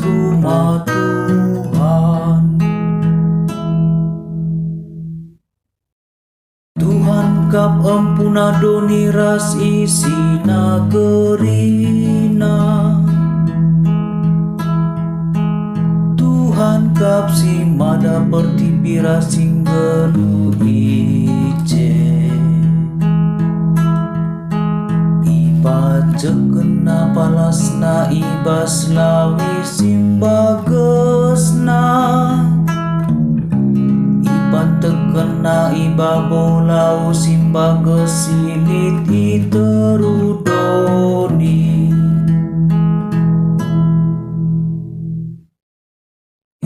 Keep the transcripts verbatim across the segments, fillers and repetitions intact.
rumah Tuhan. Tuhan kap empuna doni ras isina kerina. Tuhan kap si mada pertipi ras si nggeluh i je. IpancekkenNa palasNa i bas lawis si mbagesNa. IpantekkenNa i babo lau si mbages si lit i teruh doni.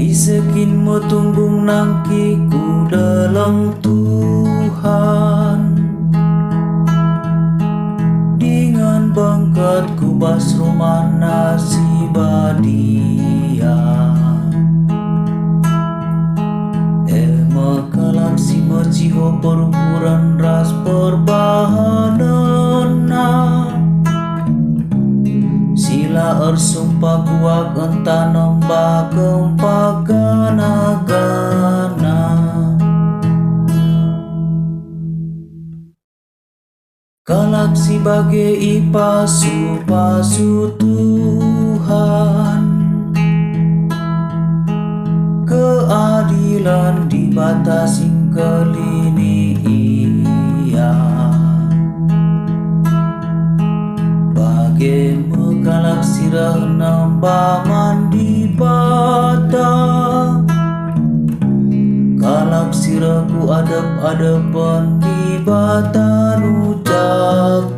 Ise kin metunggung nangkih ku deleng Tuhan, dingen bengket ku bas rumahNa si badia. E me kalak si meciho perukuren ras perbahanenna, si la ersumpah kuak ntah nembah kempak gana-gana. Kalak si bage ipasu-pasu Tuhan, keadilen Dibata si ngkelini ia. Bage me kalak si reh nembah man Dibata, kalak si reh ku adep-adepen Dibata rujak.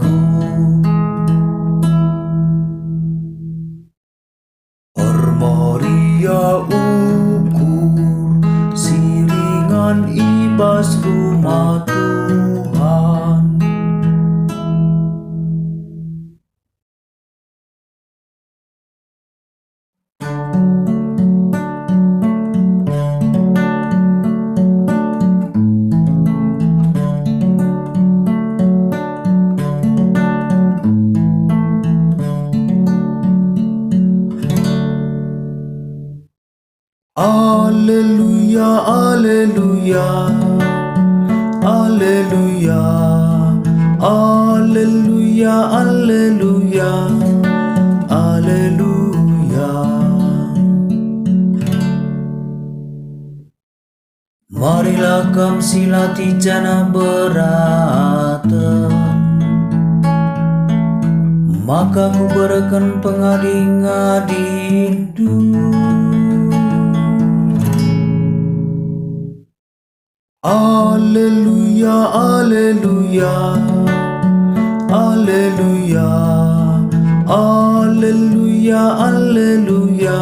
Ermeriah ukur si ringan i bas rumah Tuhan. Aleluya, aleluya, aleluya, aleluya, aleluya, aleluya. Marilah kam si latih janah beraten, maka kubereken pengadi-ngadindu. Aleluya, aleluya, aleluya, aleluya, aleluya.